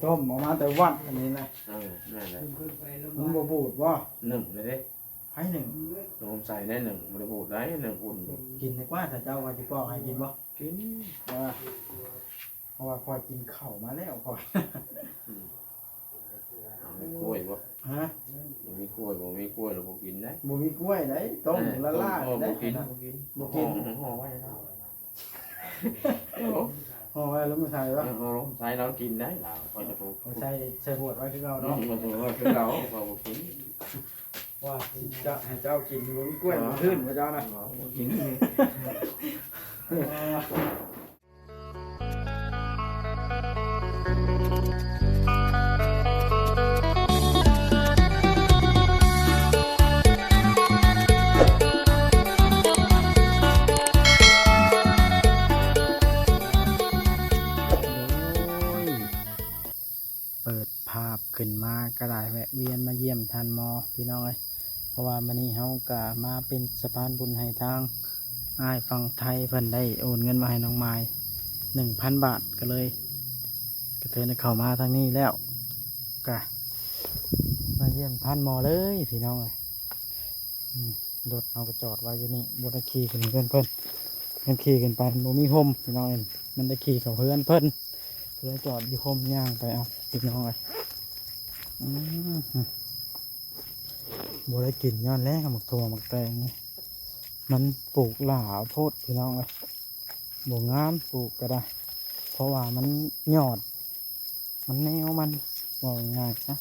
ຕົ້ມອອກມາແຕ່ວັດອັນນີ້ນະ. ເອີ ນັ້ນແຫຼະ. ມັນບໍ່ບູດບໍ່? ໜຶ້ງເດ້. ໃຜໜຶ້ງ? ນ້ຳໃສໄດ້ໜຶ້ງ ບໍ່ໄດ້ບູດໄດ້ ໜຶ້ງອຸ່ນຢູ່. ກິນດີກວ່າ ຖ້າເຈົ້າວ່າຊິປອກໃຫ້ກິນບໍ່? ກິນ. ເອີ ເພາະວ່າຂ້ອຍກິນເຂົ້າມາແລ້ວຂ້ອຍ. ອືມ ເອົາແມ່ກ້ວຍບໍ່? ຮະ? ບໍ່ມີກ້ວຍ ບໍ່ມີກ້ວຍແລ້ວບໍ່ກິນໄດ໋. ບໍ່ມີກ້ວຍໄດ໋ ຕົ້ມ ເອີ ລະລາຍ ຕົ້ມ ເອີ ໄດ້ ບໍ່ກິນ ນະ ບໍ່ກິນ ບໍ່ກິນ ຫໍ່ໄວ້ລະ ຫໍ່ໄວ້ລະ ມື້ໃສ່ວະ ເອີ ເອົາລົງໃສ່ລາວກິນໄດ້ລາວ ຂ້ອຍຈະບໍ່ ເອົາໃສ່ ໃສ່ຫວດໄວ້ຄືເກົ່າເນາະ ອືມ ໃສ່ຫວດໄວ້ຄືເກົ່າ ຂ້ອຍບໍ່ກິນ ວ່າຊິຈະໃຫ້ເຈົ້າກິນ ບໍ່ມີກ້ວຍ ເອີ ບໍ່ຄືນບໍ່ເຈົ້ານະ ບໍ່ກິນ ເອີ. ໂອ້ຍ ເປີດພາບຂຶ້ນມາກໍໄດ້ແວະວຽນມາຢ້ຽມທ່ານໝໍພີ່ນ້ອງເອີຍ ເພາະວ່າມື້ນີ້ເຮົາກໍມາເປັນສະພານບຸນໃຫ້ທາງ ອ້າຍຝັ່ງໄທເພິ່ນໄດ້ໂອນເງິນມາໃຫ້ນ້ອງມາຍໜຶ່ງພັນບາດ ກໍເລີຍ ກະເທີນໄດ້ເຂົ້າມາທາງນີ້ແລ້ວ ກະມາຢ້ຽມທ່ານໝໍເລີຍພີ່ນ້ອງເອີຍ. ອືມ ລົດເຮົາກໍຈອດໄວ້ຢູ່ນີ້ ບໍ່ໄດ້ຂີ່ຂຶ້ນເຮືອນເພິ່ນ ມັນຂີ່ຂຶ້ນໄປມັນບໍ່ມີຮົ່ມພີ່ນ້ອງເອີຍ ມັນໄດ້ຂີ່ເຂົ້າເຮືອນເພິ່ນ ກໍເລີຍຈອດຢູ່ຮົ່ມ ຍ່າງໄປເອົາພີ່ນ້ອງເອີຍ. ອືມ ບໍ່ໄດ້ກິນຍ້ອນແລ້ວ ໝາກຖົ່ວໝາກແຕງນີ້ ມັນປູກຫຼ້າໂພດພີ່ນ້ອງເອີຍ ບໍ່ງາມ ປູກກໍໄດ້ ເພາະວ່າມັນຍອດ ມັນແນວມັນ ເວົ້າງ່າຍໆຊະ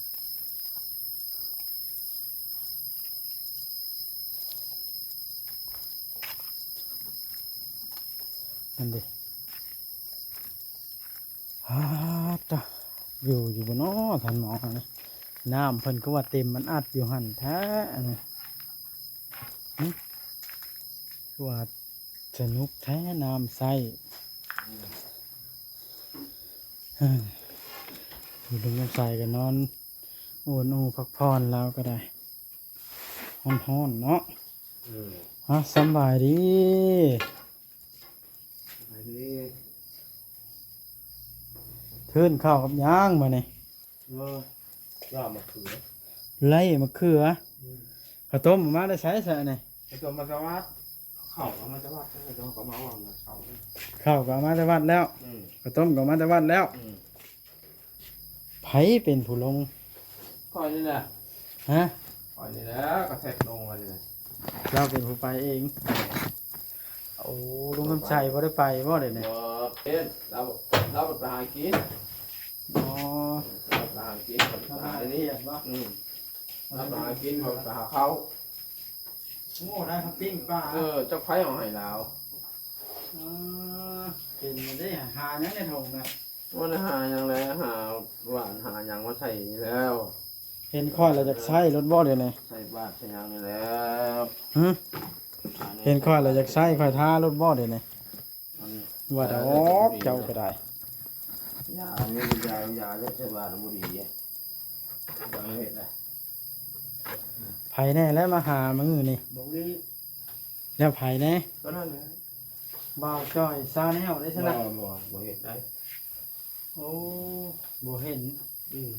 ນັ້ນເດ. ອາ ຕະ ຢູ່ ຢູ່ບໍ່ນໍທ່ານໝໍນີ້ ນ້ຳເພິ່ນຄືວ່າເຕັມ ມັນອັດຢູ່ຫັ້ນແທ້ອັນນີ້ ຫຶ ຄືວ່າສະໜຸກແທ້ນ້ຳໃຊ້ ອືມ ເອີ ຢູ່ລົມໃສກໍນອນ ໂອ້ ໂອ້ ພັກຜ່ອນລາວກໍໄດ້ ຮ້ອນໆເນາະ ເອີ ຮະ ສຳບາຍດີ. ສະບາຍດີ. ທຶນເຂົ້າກັບຫຍັງມື້ນີ້? ເອີ ລາບມະເຂືອ. ໄລ່ມະເຂືອ? ອືມ. ເຂົ້າຕົ້ມເອົາມາແຕ່ໃສຊະນີ້? ເຂົ້າຕົ້ມມາແຕ່ວັດ. ເຂົ້າເອົາມາແຕ່ວັດ ເຈົ້າກໍມາວ່າເຂົ້າ. ເຂົ້າກໍເອົາມາແຕ່ວັດແລ້ວ. ອືມ. ເຂົ້າຕົ້ມກໍເອົາມາແຕ່ວັດແລ້ວ. ອືມ. ໃຜເປັນຜູ້ລົງ? ຂ້ອຍນີ້ແຫຼະ. ຮະ? ຂ້ອຍນີ້ແຫຼະ ກະແທກລົງມານີ້ແຫຼະ. ລາວເປັນຜູ້ໄປເອງ. ໂອ້ ລຸງຄຳໄຊບໍ່ໄດ້ໄປບໍ່ດຽວນີ້? ບໍ່ເປັນ ລາວ ລາວໄປຫາກິນ. ອໍ ລາວໄປຫາກິນ ຂ້ອຍໄປຫານີ້. ອືມ ລາວໄປຫາກິນ ຂ້ອຍໄປຫາເຂົ້າ. ໂອ້ ໄດ້ເຂົ້າປີ້ງປາ. ເອີ ຈັກໃຜເອົາໃຫ້ລາວ. ເອີ ເຫັນແລ້ວເດ້ ຫາຫຍັງໃນຖົງນະ? ບໍ່ໄດ້ຫາຫຍັງແຫຼະ ຫາຫວ່ານຫາຫຍັງມາໃສ່ນີ້ແລ້ວ. ເຫັນຂ້ອຍແລ້ວຢາກໃຊ້ໂລດບໍ່ດຽວນີ້? ໃສ່ບາດໃສ່ຫຍັງນີ້ແລ້ວ. ຫຶ ເຫັນຂ້ອຍແລ້ວຢາກໃຊ້ ຂ້ອຍທາໂລດບໍ່ດຽວນີ້? ມັນ ວ່າດອກ ເຈົ້າກໍໄດ້. ຢາ ມີຢາ ຢາຢາໃສ່ບາດບໍ່ດີເດ້. ບໍ່ເຮັດນະ. ໃຜແດ່ແລ້ວມາຫາມື້ນີ້? ບໍ່ມີ. ແລ້ວໃຜແດ່? ກໍນັ້ນແຫຼະ ບ່າວຈ່ອຍຊາແນວເດ້ຊັ້ນນະ. ບໍ່ ບໍ່ ບໍ່ເຮັດໄດ້. ໂອ້ ບໍ່ເຫັນ. ອືມ.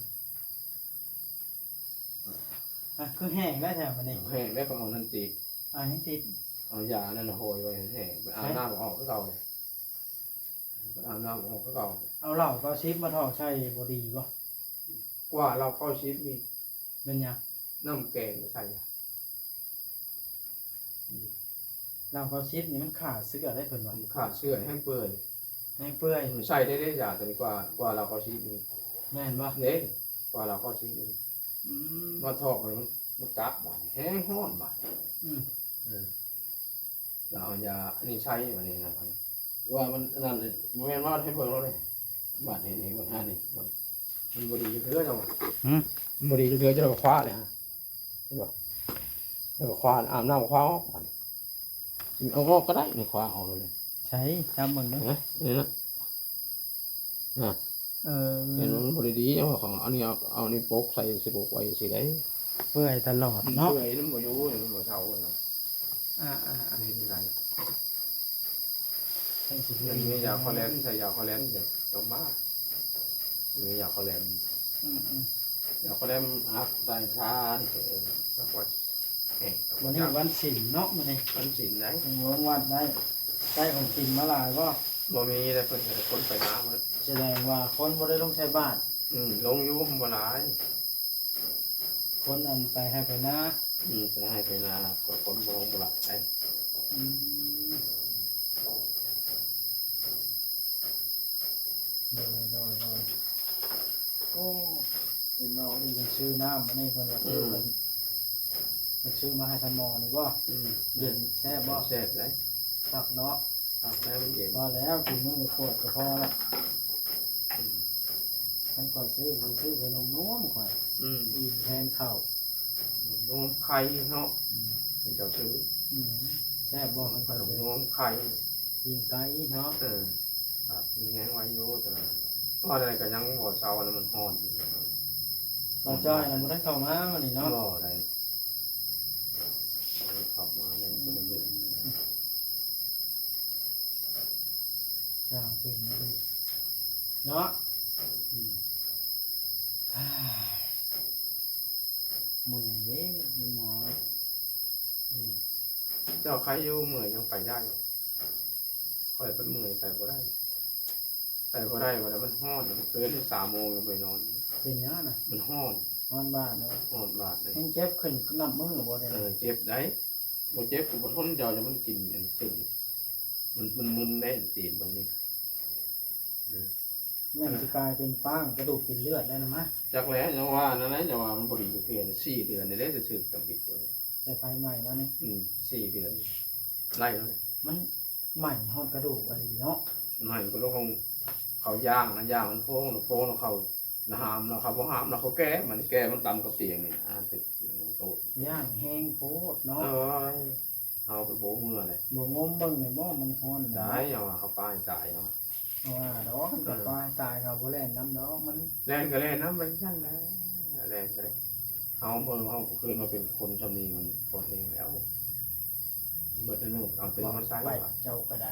ອ່ະ ຄືແຫ້ງໄດ້ແທ້ບາດນີ້? ແຫ້ງແລ້ວກໍເອົານັ້ນຕິດ. ເອົາຫຍັງຕິດ? ເອົາຢາອັນນັ້ນໂຮຍໄວ້ໃຫ້ແຫ້ງ ໄປອາບນ້ຳອອກຄືເກົ່າ. ອາບນ້ຳອອກຄືເກົ່າ. ເອົາເຫຼົ້າເກົ້າສິບມາຖອກໃສ່ບໍ່ດີບໍ່? ກວ່າເຫຼົ້າເກົ້າສິບນີ້. ແມ່ນຫຍັງ? ນ້ຳແກງໃສ່. ອືມ. ເຫຼົ້າເກົ້າສິບນີ້ມັນຂ້າເຊື້ອໄດ໋ເພິ່ນວ່າ. ມັນຂ້າເຊື້ອ ແຮງເປື່ອຍ. ແຮງເປື່ອຍ. ອືມ ໃສ່ໄດ້ເດ້ຢາຕົວນີ້ ກວ່າ ກວ່າເຫຼົ້າເກົ້າສິບນີ້. ແມ່ນບໍ່? ເດ້ ກວ່າເຫຼົ້າເກົ້າສິບນີ້. ອືມ. ມາຖອກມັນ ມັນກັບບາດນີ້ ແຮງຮ້ອນບາດນີ້. ອືມ. ເອີ. ລາວເອົາຢາອັນນີ້ໃສ່ບາດນີ້ນະ ບາດນີ້ ວ່າມັນອັນນັ້ນ ບໍ່ແມ່ນວ່າໃຫ້ເບິ່ງໂລດເດ້ ບາດນີ້ ນີ້ ບາດນີ້ ມັນບໍ່ດີຈັກເທື່ອເຈົ້າ. ຫື? ມັນບໍ່ດີຈັກເທື່ອ ເຈົ້າກໍຄວ້າເລີຍ ເຫັນບໍ່? ແລ້ວກໍຄວ້າ ອາບນ້ຳຄວ້າອອກ ບາດນີ້ ຊິເອົາອອກກໍໄດ້ ນີ້ຄວ້າອອກໂລດເລີຍ. ໃສ ຈັບເບິ່ງເດີ. ຮະ? ນີ້ນະ. ອ່າ ເອີ ເຫັນວ່າມັນບໍ່ໄດ້ດີ ເອົາຂອງ ອັນນີ້ ເອົາ ເອົານີ້ປົກໃສ່ ຊິປົກໄວ້ຊິໄດ້. ເປື່ອຍຕະຫຼອດເນາະ. ເປື່ອຍ ມັນບໍ່ຢູ່ ມັນບໍ່ເຊົານະ. ອ່າໆໆ ເຮັດຈັ່ງໃດ? ຈັ່ງຊິ ມັນມີຢາຄໍແລນ ໃສ່ຢາຄໍແລນ ເຮັດຈັ່ງບ້າ. ມີຢາຄາແລມ ອືມໆ ຢາຄາແລມອັກໃສ່ຊານີ້ ເອີ ຈັກວ່າແຫ້ງ ມື້ນີ້ວັນສິນເນາະ ມື້ນີ້ວັນສິນໄດ໋ ຍັງລົງວັດໄດ້ ໄດ້ຂອງກິນມາຫຼາຍບໍ່? ບໍ່ມີແລ້ວ ເພິ່ນໃຫ້ຄົນໄປນາໝົດ ສະແດງວ່າຄົນບໍ່ໄດ້ລົງໃສ່ບາດ ອືມ ລົງຢູ່ ບໍ່ຫຼາຍ ຄົນອັນໄປໄຮ່ໄປນາ ອືມ ໄປໄຮ່ໄປນາ ກະຄົນບໍ່ ບໍ່ຫຼາຍໃດ໋ ອືມ ໂດຍ ໂດຍ ໂດຍ ໂອ້ ເຫັນບໍ່ ນີ້ເພິ່ນຊື້ນ້ຳ ອັນນີ້ເພິ່ນວ່າຊື້ ອືມ ເພິ່ນ ເພິ່ນຊື້ມາໃຫ້ທ່ານໝໍນີ້ບໍ່? ອືມ ເຢັນແຊບບໍ່? ແຊບເດ້ ຄັກເນາະ ຄັກແລ້ວມັນເຢັນ ພໍແລ້ວ ກິນມື້ລະຂວດກະພໍລະ ອືມ ຄັນຂ້ອຍຊື້ ຂ້ອຍຊື້ເພື່ອນົມໆ ຂ້ອຍ ອືມ ອີ່ມແທນເຂົ້າ ນົມໆ ໄຂ່ເນາະ ອືມ ເຂົາເຈົ້າຊື້ ອືມ ແຊບບໍ່ ຄັນຂ້ອຍຊື້ ນົມໆ ໄຂ່ ປີ້ງໄກ່ເນາະ ເອີ ຄັກ ມີແຮງໄວຢູ່ ແຕ່ວ່າ ເພາະໃດກະຍັງບໍ່ເຊົາ ອັນນັ້ນມັນຮ້ອນຢູ່ ບ່າວຈ້ອຍນະ ບໍ່ໄດ້ເຂົ້າມາມື້ນີ້ເນາະ ບໍ່ໄດ້ ເຂົ້າມາໃນ ອືມ ຊ່າງເປັນອີ່ຫຼີເນາະ ອືມ ເມື່ອຍເດ້ຄຸນໝໍ ອືມ ເຈົ້າໄຄຢູ່ ເມື່ອຍຍັງໄປໄດ້ ຂ້ອຍເປັນເມື່ອຍໄປບໍ່ໄດ້ ໄປບໍ່ໄດ້ ບໍ່ໄດ້ ມັນຮ້ອນ ມັນເກີນສາມໂມງຍັງບໍ່ໄດ້ນອນ ເປັນຫຍັງນະ? ມັນຮ້ອນ ຮ້ອນບາດເນາະ ຮ້ອນບາດເລີຍ ຍັງເຈັບຂຶ້ນນັບມື້ບໍ່ໄດ້ ເອີ ເຈັບໄດ໋ ບໍ່ເຈັບກະບໍ່ທົນ ເຈົ້າຈະມັນກິນອັນເສັ້ນ ມັນ ມັນມຶນໄດ໋ ຕີນເບິ່ງນີ້ ເອີ ແມ່ນຊິກາຍເປັນປ້າງກະດູກກິນເລືອດແລ້ວນະມະ ຈັກແຫຼະ ຍັງວ່ານັ້ນແຫຼະ ຍັງວ່າມັນບໍ່ດີຈັກເທື່ອ ສີ່ເດືອນນີ້ແຫຼະ ຈະຖືກທຳອິດເລີຍ ແຕ່ໄຟໄໝ້ມານີ້ ອືມ ສີ່ເດືອນ ໄລ່ແລ້ວແຫຼະ ມັນໄໝ້ຮອດກະດູກອີ່ຫຼີເນາະ ໄໝ້ກະດູກຂອງເຂົາ ຢ່າງນະ ຢ່າງມັນໂພງນະ ໂພງນະ ເຂົານະຫາມນະ ເຂົາບໍ່ຫາມນະ ເຂົາແກ່ມັນ ແກ່ມັນຕຳກັບຕຽງນີ້ ອ່າ ຖືກຕຽງໂຕດ ຢ່າງແຮງໂພດເນາະ ເອີຍ ເຮົາໄປໂພງເມື່ອແຫຼະ ບໍ່ງົມເບິ່ງແດ່ບໍ່ ມັນຮ້ອນ ໄດ້ ເອົາວ່າເຂົາປາໃຫ້ຕາຍເນາະ ບໍ່ວ່າດອກ ຄັນເຂົາ ເອີ ປາໃຫ້ຕາຍ ເຂົາບໍ່ແລ່ນນຳດອກ ມັນ ແລ່ນກະແລ່ນນຳໄປຊັ້ນແຫຼະ ແລ່ນກະໄດ້ ເຮົາ ເອີ ເຮົາຄືນມາເປັນຄົນຊ່ຳນີ້ມັນພໍແຮງແລ້ວ ເບິດແລ້ວເນາະ ເອົາໂຕມາໃສ່ ເຈົ້າກະໄດ້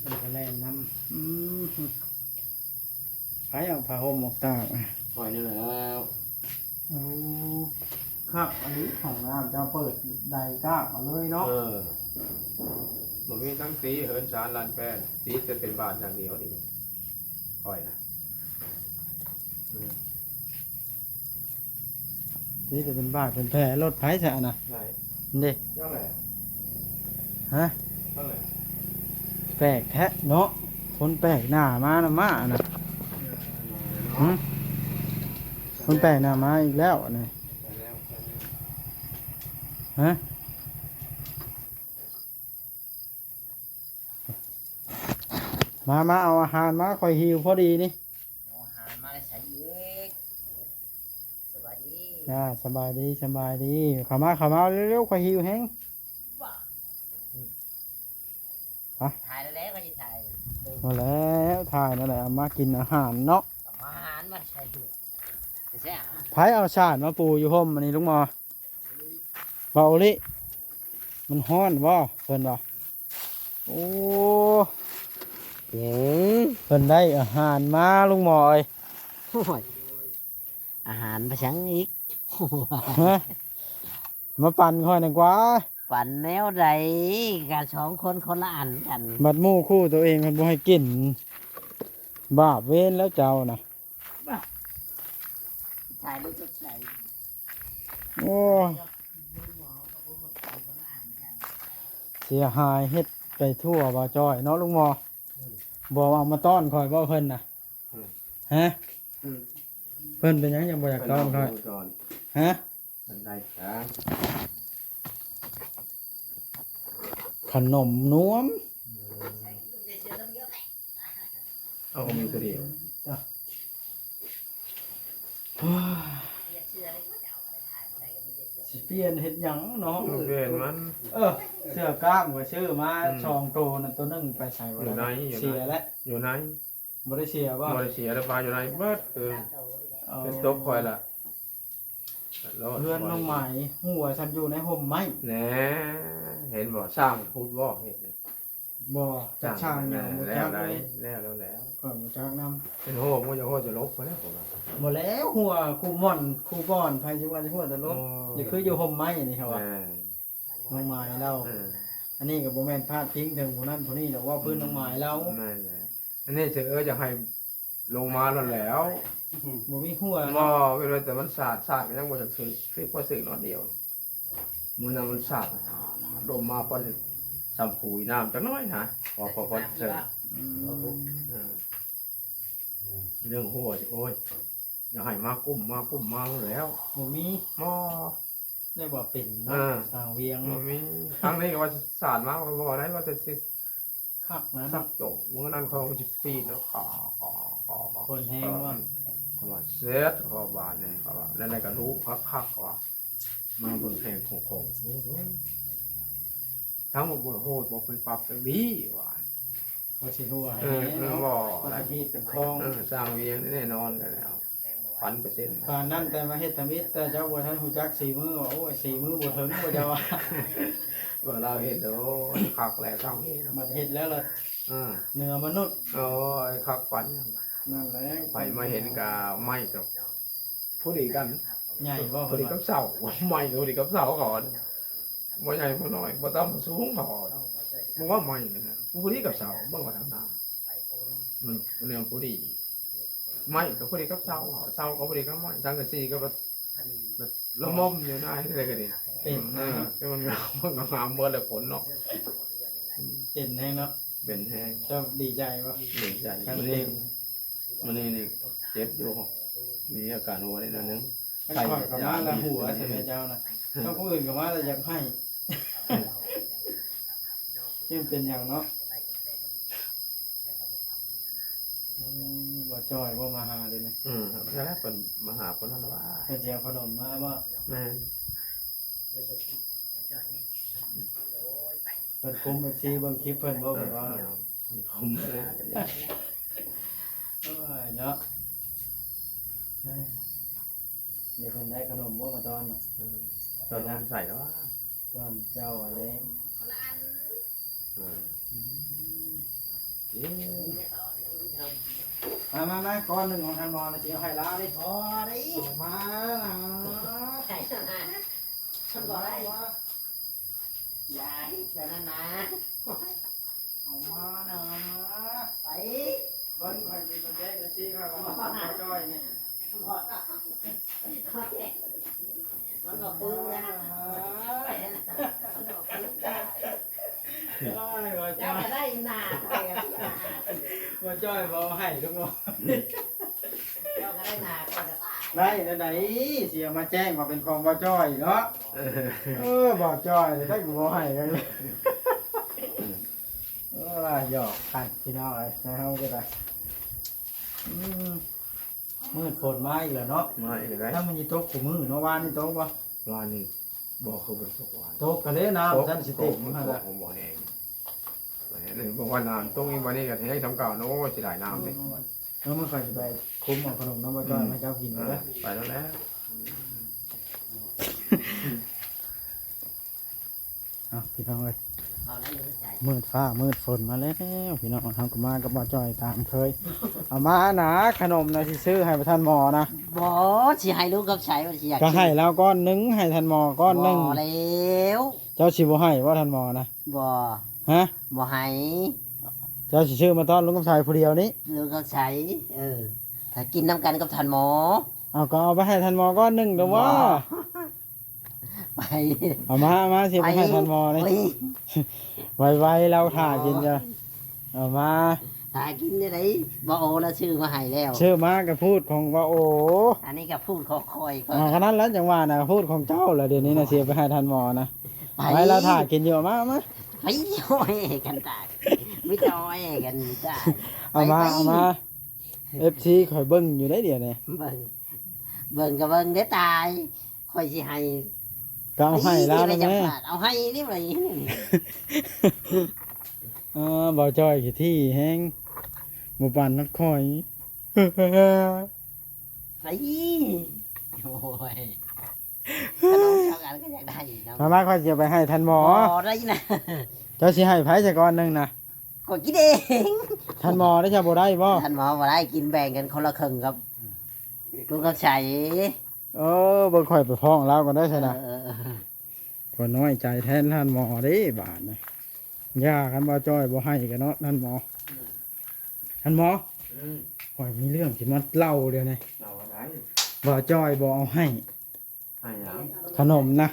ມັນກະແລ່ນນຳ ອືມ ໃຜເອົາຜ້າຫົ່ມອອກຕາກ? ຂ້ອຍນີ້ແຫຼະ. ໂອ້ ຄັກອີ່ຫຼີ ຫ້ອງນ້ຳເຈົ້າເປີດໄດ້ກາບເອົາເລີຍເນາະ. ເອີ ບໍ່ມີທັງຕີເຮືອນຊານລານແປນ ຕີແຕ່ເປັນບາດຢ່າງດຽວນີ້ ຂ້ອຍນະ. ເອີ ມີແຕ່ເປັນບາດເປັນແຜ. ລົດໃຜຊະອັນນະ? ໃຊ່ ເດ້ ຈັ່ງໃດ? ຮະ? ຈັ່ງໃດ? ແປກແທ້ເນາະ ຄົນແປກໜ້າມານຳມ້ານະ. ເອີ ຫຶ? ຄົນແປກໜ້າມາອີກແລ້ວອັນນີ້. ຮະ? ມາ ມາເອົາອາຫານມາ ຂ້ອຍຫິວພໍດີນີ້. ເອົາອາຫານມາແຕ່ໃສອີກ? ສະບາຍດີ. ຈ້າ ສະບາຍດີ ສະບາຍດີ. ເຂົ້າມາ ເຂົ້າມາເລັວໆ ຂ້ອຍຫິວແຮງ. ບ້າ ອືມ ໄປ ຖ່າຍແລ້ວ ຂ້ອຍຊິຖ່າຍ. ເອີ ພໍແລ້ວ ຖ່າຍນັ້ນແຫຼະ ເອົາມາກິນອາຫານເນາະ. ເອົາອາຫານມາໃສ່ ໃສ່ ໃຜເອົາສານມາປູຢູ່ຮົ່ມອັນນີ້ ລຸງໝໍ? ເບົາອີ່ຫຼີ ມັນຮ້ອນບໍ່? ເພິ່ນວ່າ ໂອ້ ເອີ ເພິ່ນໄດ້ອາຫານມາ ລຸງໝໍເອີຍ. ໂອ້ຍ ອາຫານໄປຫຍັງອີກ? ຮະ? ມາປັນຂ້ອຍນະກວ່າ. ປັນແນວໃດ? ກະສອງຄົນຄົນລະອັນກັນ ບັດໝູ່ຄູ່ໂຕເອງເພິ່ນບໍ່ໃຫ້ກິນ ບາບເວນແລ້ວເຈົ້ານະ. ຖ່າຍຮູບກັບໃຜ? ໂອ້ ເສຍຫາຍເຮັດໄປທົ່ວ ບ່າວຈ້ອຍເນາະ ລຸງໝໍ. ອືມ ບໍ່ເອົາມາຕ້ອນຂ້ອຍບໍ່ເພິ່ນນະ? ອືມ ຮະ? ອືມ ເພິ່ນເປັນຫຍັງຈັ່ງບໍ່ຢາກຕ້ອນຂ້ອຍ? ເພິ່ນເອົາມາຕ້ອນ ຮະ? ເພິ່ນໄດ້ຈ້າ ຂະໜົມນວມ. ເອົາ ມີຕົວດຽວ. ຊິປ່ຽນເຮັດຫຍັງເນາະ? ເອີ ປ່ຽນມັນ ເອີ ເສື້ອກ້າມຂ້ອຍຊື້ມາ ອືມ ສອງໂຕນັ້ນ ໂຕໜຶ່ງໄປໃສບໍ່ໄດ້? ຢູ່ໃນ ຢູ່ໃນ ເສຍແລ້ວ. ຢູ່ໃນ ບໍ່ໄດ້ເສຍບໍ່? ບໍ່ໄດ້ເສຍ ລະປາຢູ່ໃນເບິດ. ເອີ ເປັນຕົກຂ້ອຍລະ. ໂລດ ເຮືອນນ້ອງໄມ້ ຫົວຊ່ຳຢູ່ໃນຮົ່ມໄມ້. ແນ່ ເຫັນບໍ່? ສ້າງພຸດບໍ່? ເຮັດນີ້ ບໍ່ ຈັກຊ່າງແນວ ບໍ່ຈັກເລີຍ ແລ້ວ ແລ້ວ ແລ້ວ ຂ້ອຍບໍ່ຈັກນຳ ເປັນໂຮ ບໍ່ຢາກໂຮຈະລົບພຸ້ນແຫຼະ ບໍ່ແລ້ວ ຫົວຄູ່ບ່ອນຄູ່ບ່ອນ ໃຜຊິວ່າຊິຫົວຕະຫຼົບ ນີ້ຄືຢູ່ຮົ່ມໄມ້ນີ້ເຂົາວ່າ ນ້ອງໝາຍລາວ ເອີ ອັນນີ້ກໍບໍ່ແມ່ນພາດພິງເຖິງຜູ້ນັ້ນຜູ້ນີ້ດອກ ເວົ້າພື້ນນ້ອງໝາຍລາວ ແມ່ນແຫຼະ ອັນນີ້ເຊີເອີຢາກໃຫ້ລົງມາໂລດແລ້ວ ບໍ່ມີຫົວ ບໍ່ ເວລາແຕ່ມັນສາດ ສາດກໍຍັງບໍ່ຢາກຖືກ ຖືກວ່າຖືກໜ້ອຍດຽວ ມື້ນັ້ນມັນສາດ ລົມມາປານຊຳຜຸຍນ້ຳຈັກໜ້ອຍນະ ພໍ ພໍ ພໍເຊີ ອືມ ເອີ ເລື່ອງຫົວ ໂອ້ຍ ຢ່າໃຫ້ມາກຸ້ມ ມາກຸ້ມມາແລ້ວ ບໍ່ມີ ບໍ່ ໄດ້ບໍ່ເປັນເນາະ ເອີ ສ້າງວຽງ ບໍ່ມີ ທາງນີ້ກໍວ່າຊິສານມາກໍບໍ່ໄດ້ ວ່າແຕ່ຊິຄັກນັ້ນ ສັກໂຈກ ມື້ນັ້ນເຂົາຊິປີນແລ້ວ ກອ ກອ ກອ ກອ ຄົນແຮງວ່າ ເຂົາວ່າເສັດ ເຂົາວ່າບາດນີ້ ເຂົາວ່າ ແລ້ວໄດ້ກະດູກຄັກໆ ວ່າ ມາເບິ່ງແຮງຂອງຂອງ ໂອ້ໂຫ ທັງບໍ່ ບໍ່ໂຫດ ບໍ່ໄປປັບຈັກດີວ່າ ເຂົາຊິຮູ້ໃຫ້ ເອີ ເອີ ເນາະ ບໍ່ ເຂົາຊິເຮັດເປັນຂອງ ເອີ ສ້າງວຽງແນ່ນອນແລ້ວ ພັນເປີເຊັນ ປານນັ້ນແຕ່ມາເຮັດທຳອິດ ແຕ່ເຈົ້າບໍ່ທັນຮູ້ຈັກສີມື ວ່າ ໂອ້ຍ ສີມືບໍ່ເຖິງ ບໍ່ເຈົ້າວ່າ ວ່າລາວເຮັດ ໂອ້ຍ ຄັກແລ້ວ ສ້າງວຽງ ບັດເຮັດແລ້ວລະ ເອີ ເໜືອມະນຸດ ໂອ້ຍ ຄັກປານນັ້ນ ນັ້ນແຫຼະ ໃຜມາເຫັນກະໄມ້ກັບ ພໍດີກັນ ໃຫຍ່ບໍ່ ພໍດີກັບເສົາ ໄມ້ກໍພໍດີກັບເສົາເຂົາ ບໍ່ໃຫຍ່ບໍ່ນ້ອຍ ບໍ່ຕ່ຳບໍ່ສູງເຂົາ ບໍ່ວ່າໄມ້ນັ້ນນະ ພໍດີກັບເສົາ ເບິ່ງວ່າທາງໜ້າ ມັນແນວພໍດີ ໄມ້ກໍພໍດີກັບເສົາ ເສົາກໍພໍດີກັບໄມ້ ສັງກະສີກໍລະໝົ່ມຢູ່ນາຍ ໃດກໍດີ ເປັນ ເອີ ແຕ່ມັນງາມ ມັນກໍງາມເບິດແຫຼະຄົນເນາະ ເປັນແຮງເນາະ ເປັນແຮງ ເຈົ້າດີໃຈບໍ່ ດີໃຈ ຄັນ ມື້ນີ້ ເປັນ ມື້ນີ້ນີ້ເຈັບຢູ່ ມີອາການຫົວນິດໜຶ່ງ ຄັນຂ້ອຍກໍມາລະຫົວ ໃສ່ແມ່ເຈົ້ານະ ຖ້າຜູ້ອື່ນກໍມາລະຢາກໄຫ້ ເຈົ້າເປັນຫຍັງເນາະ ໂອ້ ບໍ່ຈ່ອຍບໍ່ມາຫາເດນີ້ ເອີ ນັ້ນແຫຼະ ເພິ່ນມາຫາຄົນນັ້ນລະວ່າ ເພິ່ນຊິເອົາຂະໜົມມາບໍ່ ແມ່ນ ເພິ່ນຄຸມເອັຟຊີເບິ່ງຄລິບເພິ່ນບໍ່ ເພິ່ນວ່າ ເອີ ຄຸມເລີຍ ໂອ້ຍເນາະ ເອີ ດຽວເພິ່ນໄດ້ຂະໜົມບໍ່ມາຕອນນະ ເອີ ຕອນນັ້ນໃສ່ແລ້ວວ່າ ຕອນເຈົ້າອັນນີ້ ເອີ ອືມ ມາ ມາ ມາ ກ້ອນໜຶ່ງຂອງທ່ານໝໍນະ ຊິເອົາໃຫ້ລາວເດ້ ບໍ່ໄດ້ ເອົາມານະ ໃຫ້ນະ ບໍ່ໄດ້ ຢ່າເຮັດແບບນັ້ນນະ ເອົາມານະ ໄປ ເບິ່ງຂ້ອຍຊິມາແຈ້ງຈັ່ງຊີ້ ຂ້ອຍວ່າບໍ່ຈ່ອຍນີ້ ບໍ່ ມັນບໍ່ຄືນະ ມັນບໍ່ຄືນ ໂອ້ຍ ບໍ່ຈ່ອຍ ເຈົ້າກໍໄດ້ໜ້າຂ້ອຍ ບໍ່ຈ່ອຍບໍ່ໃຫ້ທຸກຄົນ ເຈົ້າກໍໄດ້ໜ້າຂ້ອຍກໍຕາຍ ໄດ້ແນວໃດ ຊິເອົາມາແຈ້ງວ່າເປັນຂອງບໍ່ຈ່ອຍເນາະ ເອີ ບໍ່ຈ່ອຍ ແຕ່ກໍບໍ່ໃຫ້ກັນ ເອີ ຫຍອກກັນພີ່ນ້ອງເອີຍ ໃນເຮົາກໍໄດ້ ອືມ ມື້ຝົນມາອີກແລ້ວເນາະ ມາອີກແລ້ວ ຖ້າມັນຊິຕົກຄູ່ມື້ເນາະ ວານນີ້ຕົກບໍ່ ວານນີ້ບໍ່ ຄືບໍ່ໄດ້ຕົກວານ ຕົກກະເລນ້ຳຊັ້ນຊິເຕັມຫັ້ນລະ ບໍ່ແຮງ ບໍ່ແຮງ ເບິ່ງວ່ານ້ຳຕົກອີກ ບາດນີ້ກໍແຮງສ່ຳເກົ່າ ໂອ້ຍ ເສຍດາຍນ້ຳເດ້ ເອີ ມື້ຂ້ອຍຊິໄປຄຸມເອົາຂະໜົມນຳບໍ່ຈ້ອຍ ອືມ ມາໃຫ້ເຈົ້າກິນ ເອີ ເດີ ໄປແລ້ວແຫຼະ ເອົາ ພີ່ນ້ອງເອີຍ ມືດຟ້າມືດຝົນມາແລ້ວ ພີ່ນ້ອງ ເຮົາກໍມາກັບບໍ່ຈ່ອຍຕາມເຄີຍ ເອົາມານະ ຂະໜົມນະ ຊິຊື້ໃຫ້ທ່ານໝໍນະ ບໍ່ ຊິໃຫ້ລຸງຄຳໄຊ ວ່າຊິຢາກ ກໍໃຫ້ລາວກ້ອນໜຶ່ງ ໃຫ້ທ່ານໝໍກ້ອນໜຶ່ງ ບໍ່ແລ້ວ ເຈົ້າຊິບໍ່ໃຫ້ບໍ່ທ່ານໝໍນະ ບໍ່ ຮະ ບໍ່ໃຫ້ ເຈົ້າຊິຊື້ມາຕ້ອນລຸງຄຳໄຊຜູ້ດຽວນີ້ ລຸງຄຳໄຊ ເອີ ຖ້າກິນນຳກັນກັບທ່ານໝໍ ເອົາ ກໍເອົາໄປໃຫ້ທ່ານໝໍກ້ອນໜຶ່ງເດີ ບໍ່ ວ່າ ໄປ ເອົາມາ ເອົາມາ ຊິໄປໃຫ້ທ່ານໝໍນີ້ ໄວໆ ລາວຖ້າກິນຢູ່ ເອົາມາ ຖ້າກິນໄດ້ໃດ ບໍ່ໂອລະຊື້ມາໃຫ້ແລ້ວ ຊື້ມາກະພູດຂອງບໍ່ໂອ ອັນນີ້ກະພູດຂອງຂ້ອຍ ອ່າ ຂະນັ້ນລະຈັ່ງວ່ານະ ພູດຂອງເຈົ້າລະ ດຽວນີ້ນະ ຊິໄປໃຫ້ທ່ານໝໍນະ ໄປ ໄປ ລາວຖ້າກິນຢູ່ ເອົາມາ ເອົາມາ ໄປ ໂອ້ຍ ກັນຕາຍ ມີແຕ່ອ້ອແອກັນ ມີແຕ່ ເອົາມາ ເອົາມາ ເອັຟຊີ ຂ້ອຍເບິ່ງຢູ່ເດ້ ດຽວນີ້ ເບິ່ງ ເບິ່ງກໍເບິ່ງເດ້ຕາຍ ຂ້ອຍຊິໃຫ້ ກໍເອົາໃຫ້ລາວນັ້ນແຫຼະ ເອົາໃຫ້ນີ້ ເອີ ບ່າວຈ້ອຍຂີ້ຖີ່ແຮງ ບໍ່ປານນັດຂ້ອຍ ໄອ້ ໂອ້ຍ ຂະໜົມສອງອັນກໍຢາກໄດ້ນຳ ມາ ມາ ຂ້ອຍຊິເອົາໄປໃຫ້ທ່ານໝໍ ບໍ່ໄດ້ນະ ເຈົ້າຊິໃຫ້ໃຜຊະ ກ້ອນໜຶ່ງນະ ຂ້ອຍກິນເອງ. ທ່ານໝໍໄດ້ຊະ ບໍ່ໄດ້ບໍ່? ທ່ານໝໍບໍ່ໄດ້ ກິນແບ່ງກັນຄົນລະເຄິ່ງກັບລຸງຄຳໄຊ. ເອີ ເບິ່ງຂ້ອຍໄປຟ້ອງລາວກ່ອນເດີຊັ້ນນະ. ເອີ ຂ້ອຍນ້ອຍໃຈແທນທ່ານໝໍເດ້ບາດນີ້. ຢ່າ ຄັນບ່າວຈ້ອຍບໍ່ໃຫ້ກະເນາະທ່ານໝໍ. ອືມ ທ່ານໝໍ. ອືມ ຂ້ອຍມີເລື່ອງຊິມາເລົ່າດຽວນີ້. ເລົ່າອັນໃດ? ບ່າວຈ້ອຍບໍ່ເອົາໃຫ້. ໃຫ້ຫຍັງ? ຂະໜົມນະ.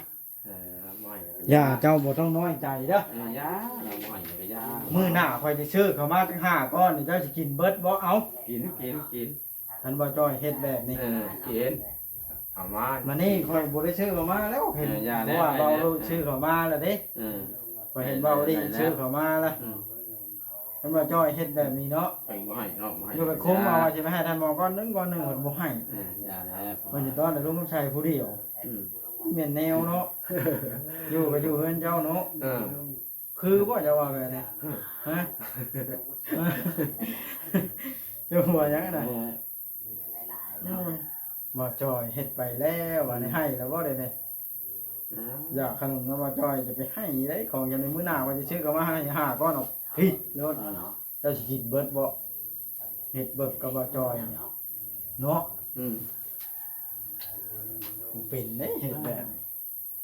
ເອີ ລາວບໍ່ໃຫ້ກະຢ່າ ຢ່າ ເຈົ້າບໍ່ຕ້ອງນ້ອຍໃຈເດີ. ເອີ ຢ່າ ລາວບໍ່ໃຫ້ກະຢ່າ. ມື້ໜ້າຂ້ອຍຊິຊື້ເຂົ້າມາຈັກຫ້າກ້ອນນີ້ ເຈົ້າຊິກິນເບິດບໍ່? ເອົາ ກິນ ກິນ ກິນ. ຄັນບ່າວຈ້ອຍເຮັດແບບນີ້ ເອີ ກິນ ເອົາມາ. ມານີ້ຂ້ອຍບໍ່ໄດ້ຊື້ເຂົ້າມາແລ້ວ ເຫັນ ເອີ ຢ່າແລ້ວ ເພາະວ່າ ຢ່າ ເບົາ ແລ້ວ ຊື້ເຂົ້າມາແລ້ວເດ້. ເອີ ຂ້ອຍເຫັນເບົາດີ ເອີ ຊື້ເຂົ້າມາແລ້ວ. ອືມ ຄັນບ່າວຈ້ອຍເຮັດແບບນີ້ເນາະ ເພິ່ນບໍ່ໃຫ້ເນາະ ບໍ່ໃຫ້ ຢູ່ໄປຄຸມເອົາວ່າຊິໄປໃຫ້ທ່ານໝໍກ້ອນໜຶ່ງ ກ້ອນໜຶ່ງ ເພິ່ນບໍ່ໃຫ້. ເອີ ຢ່າແລ້ວ ເພິ່ນຊິຕ້ອນໃຫ້ລຸງຄຳໄຊຜູ້ດຽວ. ອືມ ແມ່ນແນວເນາະ ຢູ່ກະຢູ່ເຮືອນເຈົ້າເນາະ. ເອີ ຄືບໍ່ ເຈົ້າວ່າແບບນີ້? ຮະ ເຈົ້າຫົວຫຍັງນະ? ເອີ ໂອ້ຍ ບ່າວຈ້ອຍເຮັດໄປແລ້ວ ບາດນີ້ ອືມ ໃຫ້ແລ້ວບໍ່ເດນີ້? ອ້າວ ຢາກຂະໜົມນຳບ່າວຈ້ອຍ ຈະໄປໃຫ້ໄດ໋ ຂອງຢ່າງໃນມື້ໜ້າວ່າຈະຊື້ເຂົ້າມາໃຫ້ຫ້າກ້ອນ ອອກພີ້ໂລດ. ອືມ ເຈົ້າຊິກິນເບິດບໍ່? ເຮັດເບິ່ງກັບບ່າວຈ້ອຍນີ້ເນາະ. ອືມ ເປັນເດ້ເຮັດແບບນີ້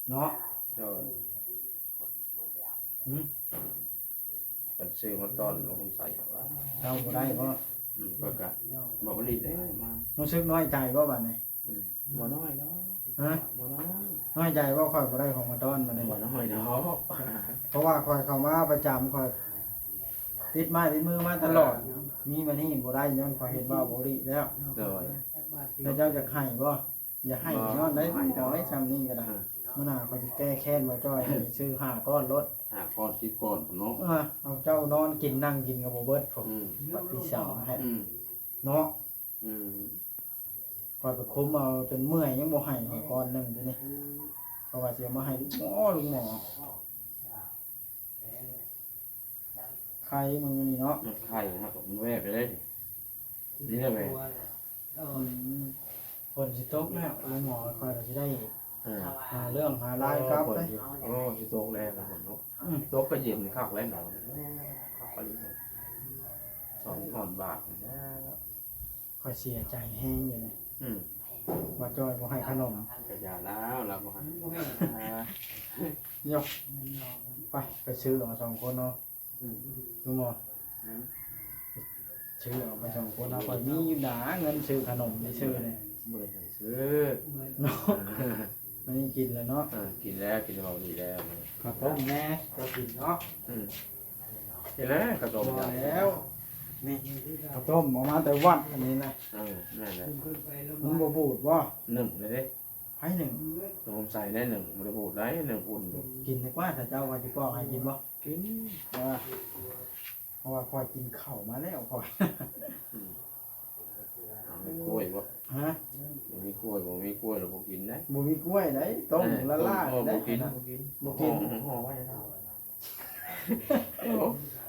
ເນາະ. ໂດຍ ຫື ຄັນຊື້ມາຕ້ອນລົງໃສ່ ເຈົ້າບໍ່ໄດ້ບໍ່? ອືມ ຂ້ອຍກະບໍ່ຜະລິດເດ້ມາ. ຮູ້ສຶກນ້ອຍໃຈບໍ່ບາດນີ້? ອືມ ບໍ່ນ້ອຍດອກ. ຮະ ບໍ່ນ້ອຍ. ນ້ອຍໃຈບໍ່ ຂ້ອຍບໍ່ໄດ້ຂອງມາຕ້ອນບາດນີ້? ບໍ່ນ້ອຍດອກ ເພາະວ່າຂ້ອຍເຂົ້າມາປະຈຳ ຂ້ອຍຕິດໄມ້ຕິດມືມາຕະຫຼອດ. ເອີ ມີມານີ້ບໍ່ໄດ້ ຍ້ອນຂ້ອຍເຫັນວ່າບໍ່ດີແລ້ວ. ໂດຍ ແລ້ວເຈົ້າຢາກໃຫ້ບໍ່? ຢ່າໃຫ້ ບໍ່ ຍ້ອນໄດ້ ບໍ່ໃຫ້ດອກ ຂໍໄດ້ຊ່ຳນີ້ກະໄດ້. ເອີ ມື້ໜ້າຂ້ອຍຊິແກ້ແຄ້ນບ່າວຈ້ອຍ ໃຫ້ຊື້ຫ້າກ້ອນໂລດ ຫ້າກ້ອນ ສິບກ້ອນພຸ້ນເນາະ. ເອີ ເອົາເຈົ້ານອນກິນ ນັ່ງກິນກະບໍ່ເບິດພຸ້ນ. ອືມ ບັດທີສາມໃຫ້ ອືມ ເນາະ. ອືມ ຂ້ອຍໄປຄຸມເອົາຈົນເມື່ອຍ ຍັງບໍ່ໃຫ້ຂ້ອຍກ້ອນໜຶ່ງຢູ່ນີ້. ເພາະວ່າຊິເອົາມາໃຫ້ລູກໝໍ ລູກໝໍ. ໄຂ່ມັນຢູ່ນີ້ເນາະ ມັນໄຂ່ນະ ມັນແວບໄປເລີຍ. ນີ້ແຫຼະແມ່. ອືມ ຝົນຊິຕົກແລ້ວ ລຸງໝໍ ຂ້ອຍກະຊິໄດ້ ເອີ ຫາເລື່ອງຫາລາວກັບເດ້. ໂອ້ ຝົນຊິ ໂອ້ ຊິຕົກແລ້ວຝົນເນາະ. ອືມ ຕົກກະເຢັນຄັກແລ້ວເນາະ. ໂອ້ ຄັກອີ່ຫຼີ ສອງຮ້ອນບາດແລ້ວ. ຂ້ອຍເສຍໃຈແຮງຢູ່ນີ້. ອືມ ບ່າວຈ້ອຍບໍ່ໃຫ້ຂະໜົມ ກະຢ່າແລ້ວ ລາວບໍ່ໃຫ້. ຍົກ ໄປ ໄປຊື້ເອົາສອງຄົນເນາະ. ອືມ ລຸງໝໍ ອືມ ຊື້ເອົາໄປສອງຄົນເນາະ. ຂ້ອຍມີຢູ່ນາ ເງິນຊື້ຂະໜົມໄປຊື້ນີ້. ບໍ່ໄດ້ໃຫ້ຊື້ເນາະ. ອັນນີ້ກິນແລ້ວເນາະ. ເອີ ກິນແລ້ວ ກິນເວົ້າດີແລ້ວ. ເຂົ້າຕົ້ມແດ່ ເຈົ້າກິນເນາະ. ອືມ ກິນແລ້ວ ເຂົ້າຕົ້ມ ພໍແລ້ວ. ນີ້ ເຂົ້າຕົ້ມເອົາມາແຕ່ວັດອັນນີ້ນະ. ເອີ ນັ້ນແຫຼະ. ມັນບໍ່ບູດບໍ່? ໜຶ້ງເລີຍເດ້. ໃຜໜຶ້ງ? ໂຮມໃສ່ໄດ້ໜຶ້ງ ບໍ່ໄດ້ບູດໄດ໋ ໜຶ້ງອຸ່ນຢູ່. ກິນດີກວ່າ ຖ້າເຈົ້າວ່າຊິປອກໃຫ້ກິນບໍ່? ກິນ ເອີ ເພາະວ່າຂ້ອຍກິນເຂົ້າມາແລ້ວຂ້ອຍ. ອືມ ເອົາແມ່ກ້ວຍບໍ່? ຮະ ບໍ່ມີກ້ວຍ ບໍ່ມີກ້ວຍລະບໍ່ກິນໄດ໋. ບໍ່ມີກ້ວຍໄດ໋ ຕົ້ມ ເອີ ລະລາດ ຕົ້ມ ເອີ ໄດ້ ບໍ່ກິນ ບໍ່ກິນ ບໍ່ກິນ. ຫໍ່ ຫໍ່ໄວ້ລະ ເອີ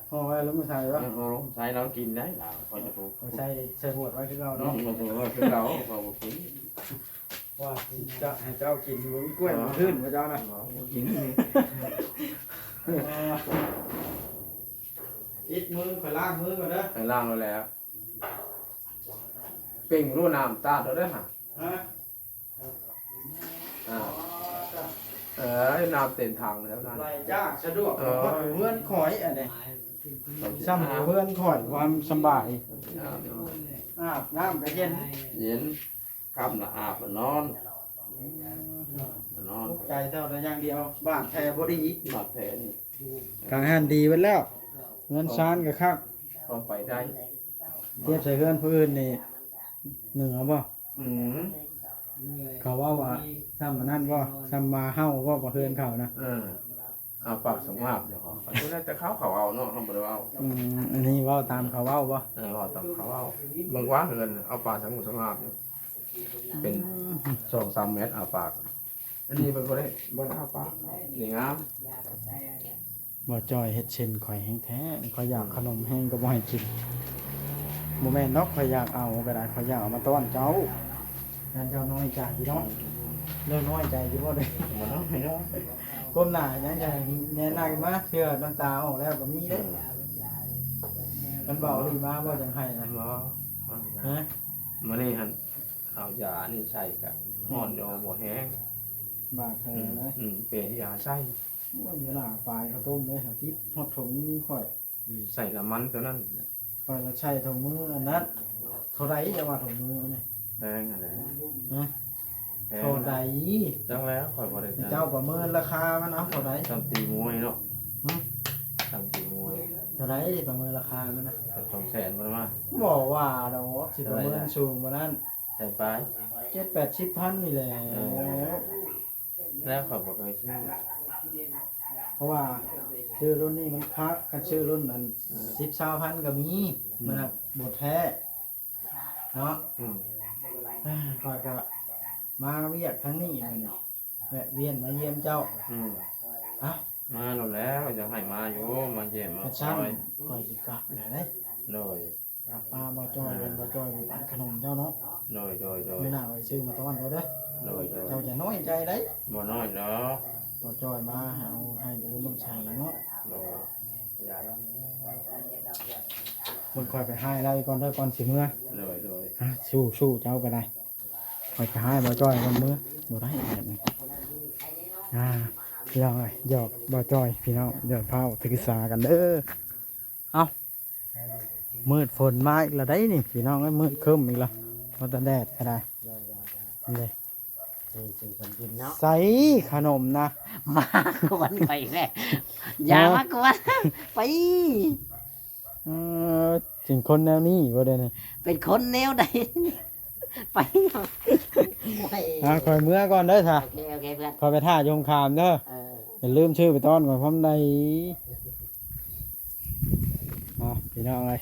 ຫໍ່ໄວ້ລະ ໃສ່ລະ ເອີ ໃສ່ລະກິນໄດ້ລະ. ຂ້ອຍຈະປູກ ໃສ່ ໃສ່ຫວດໄວ້ຄືເກົ່າເນາະ. ອືມ ໃສ່ຫວດໄວ້ຄືເກົ່າ ຂ້ອຍບໍ່ກິນ. ວ່າຊິຈະໃຫ້ເຈົ້າກິນ ບໍ່ມີກ້ວຍ ເອີ ບໍ່ຂຶ້ນວ່າເຈົ້ານະ. ບໍ່ກິນ ຕິດມື ຂ້ອຍລ້າງມືກ່ອນເດີ. ເອີ ລ້າງແລ້ວແຫຼະ. ເປັ່ງຮູ້ນ້ຳຕາດເດີຫັ້ນ. ຮະ ອ່າ ເອີ ນ້ຳເຕັມຖັງແລ້ວນັ້ນ. ໄຫຼຈາກສະດວກ ເອີ ຮອດເຮືອນຂ້ອຍອັນນີ້. ຊ່ຳເຮືອນຂ້ອຍ ຄວາມສະບາຍ. ອາບນ້ຳກະເຢັນ ເຢັນ. ຄ່ຳລະອາບລະນອນ ອືມ ລະນອນ. ທຸກໃຈເຈົ້າແຕ່ຢ່າງດຽວ ບາດແຜບໍ່ດີ. ບາດແຜນີ້ ກາງຫັ້ນດີເບິດແລ້ວ ເຮືອນຊານກະຄັກ ພໍໄປໄດ້. ທຽບໃສ່ເຮືອນຜູ້ອື່ນນີ້ ໜຶ້ງເອົາບໍ່? ອືມ ເຂົາເວົ້າວ່າ ຊ່ຳອັນນັ້ນບໍ່? ຊ່ຳໝາເຫົ່າບໍ່ ເຮືອນເຂົານະ? ເອີ ອາບປາກສະຫງາບເດ ເຂົາ ແຕ່ເຂົາ ເຂົາເອົາເນາະ ເຮົາບໍ່ໄດ້ເວົ້າ. ອືມ ອັນນີ້ເວົ້າຕາມເຂົາເວົ້າບໍ່? ເອີ ເວົ້າຕາມເຂົາເວົ້າ. ເບິ່ງວ່າເຮືອນອາບປາກສະຫງາບ ເປັນ ອືມ ສອງສາມແມັດອາບປາກ. ອັນນີ້ເພິ່ນບໍ່ໄດ້ ບໍ່ໄດ້ອາບປາກ ນີ້ງາມ. ບ່າວຈ້ອຍເຮັດເຊັ່ນຂ້ອຍແຮງແທ້ ຂ້ອຍຢາກຂະໜົມແຮງກະບໍ່ໃຫ້ກິນ. ບໍ່ແມ່ນດອກ ຂ້ອຍຢາກເອົາກະໄດ້ ຂ້ອຍຢາກເອົາມາຕ້ອນເຈົ້າ ຢ້ານເຈົ້ານ້ອຍໃຈເນາະ. ເລີຍນ້ອຍໃຈຢູ່ບໍ່ເດ? ບໍ່ນ້ອຍດອກ. ກົ້ມໜ້າຫຍັງຈະແນໜ້າຂຶ້ນມາ ເທື່ອນ້ຳຕາອອກແລ້ວກະມີເດ້. ເອີ ເອີ ມັນເວົ້າດີມາບໍ່ຈັ່ງໄຫ້ນະ? ບໍ່ ຮະ? ມື້ນີ້ຫັ້ນເອົາຢານີ້ໃສ່ກະຮ້ອນຢູ່ ບໍ່ແຮງ ບາດແຜນະ? ອືມ ເປຢາໃສ່. ໂອ້ຍ ມື້ໜ້າປາຍເຂົ້າຕົ້ມເລີຍ ຫາຕິດຮອດຖົງມືຂ້ອຍ. ອືມ ໃສ່ນ້ຳມັນຕົວນັ້ນ ຂ້ອຍລະໃສ່ຖົງມືອັນນັ້ນ. ເທົ່າໃດຈະວ່າຖົງມືນີ້? ແພງຫັ້ນແຫຼະ. ຮະ? ແພງ ເທົ່າໃດ? ຈັກແລ້ວ ຂ້ອຍບໍ່ໄດ້ ເຈົ້າປະເມີນລາຄາມັນເອົາເທົ່າໃດ? ຊ່ຳຕີມວຍເນາະ. ຫຶ? ຊ່ຳຕີມວຍ ເທົ່າໃດປະເມີນລາຄາມັນນະ? ເກືອບສອງແສນພຸ້ນວ່າ. ບໍ່ວ່າດອກ ຊິປະເມີນສູງກວ່ານັ້ນ. ແສນປາຍ ເຈັດແປດສິບພັນນີ້ແຫຼະ. ເອີ ແລ້ວຂ້ອຍບໍ່ເຄີຍຊື້ ເພາະວ່າຊື້ລຸ້ນນີ້ມັນຄັກ ຄັນຊື້ລຸ້ນອັນ ເອີ ສິບ ຊາວພັນກໍມີ. ອືມ ມັນນະບໍ່ແທ້ເນາະ. ອືມ ຂ້ອຍກໍມາວຽກທາງນີ້ມື້ນີ້ ແວະວຽນມາຢ້ຽມເຈົ້າ. ອືມ ເອົ້າ ມາໂລດແລ້ວ ຢາກໃຫ້ມາຢູ່ ມາຢ້ຽມມາຄອຍ. ຂ້ອຍຊິກັບແລ້ວເດ້. ໂດຍ ກັບປາບໍ່ຈ່ອຍ ເອີ ເພິ່ນບໍ່ຈ່ອຍໄປປັນຂະໜົມເຈົ້າເນາະ. ໂດຍ ໂດຍ ໂດຍ ມື້ໜ້າຂ້ອຍຊື້ມາຕ້ອນເຈົ້າເດີ້. ໂດຍ ໂດຍ ເຈົ້າຢ່ານ້ອຍໃຈໄດ໋. ບໍ່ນ້ອຍດອກ ບໍ່ຈ່ອຍມາເອົາໃຫ້ແຕ່ລຸງນ້ອງໄຊເນາະ. ໂດຍ ຢ່າ ເບິ່ງຂ້ອຍໄປຫາລາວກ່ອນເດີ້ ກ່ອນຊິເມືອ. ໂດຍ ໂດຍ ອ່ະ ສູ້ໆ ເຈົ້າກໍໄດ້. ຂ້ອຍຊິໃຫ້ບ່າວຈ້ອຍມັນມື້ ບໍ່ໄດ້ແບບນີ້. ອ່າ ພີ່ນ້ອງເອີຍ ຢອກບ່າວຈ້ອຍ ພີ່ນ້ອງ ຢ່າຟ້າວຖືສາກັນເດີ. ເອົ້າ ມືດຝົນມາອີກແລ້ວໄດ໋ນີ້ ພີ່ນ້ອງເອີຍ ມືດຄຶ້ມອີກແລ້ວ ວ່າແຕ່ແດດກໍໄດ້. ນີ້ເດ້ ໃສ່ຂະໜົມນະ ມາກວນໄປແລ້ວ ຢ່າມາກວນ ໄປ. ເອີ ເປັນຄົນແນວນີ້ບໍ່ໄດ້ນີ້ ເປັນຄົນແນວໃດ ໄປ. ໂອ້ຍ ອ່າ ຂ້ອຍເມືອກ່ອນເດີຊະ. ໂອເຄ ໂອເຄເພື່ອນ ຂ້ອຍໄປຖ້າຢູ່ໂຮງຄາມເດີ. ເອີ ຢ່າລືມຊື້ໄປຕ້ອນຂ້ອຍພ້ອມໃດ໋. ອ່າ ພີ່ນ້ອງເອີຍ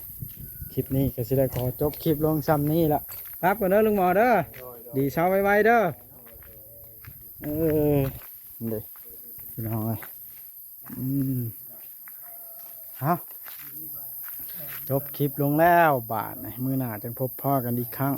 ຄລິບນີ້ກໍຊິໄດ້ຂໍຈົບຄລິບລົງຊ່ຳນີ້ລະ ກັບກ່ອນເດີລຸງໝໍເດີ. ໂດຍ ໂດຍ ດີເຊົາໄວໆເດີ. ເອີ ນີ້ເດ້ ພີ່ນ້ອງເອີຍ ອືມ ເອົ້າ ຈົບຄລິບລົງແລ້ວ ບາດນີ້ມື້ໜ້າຈັ່ງພົບພໍ້ກັນອີກຄັ້ງ.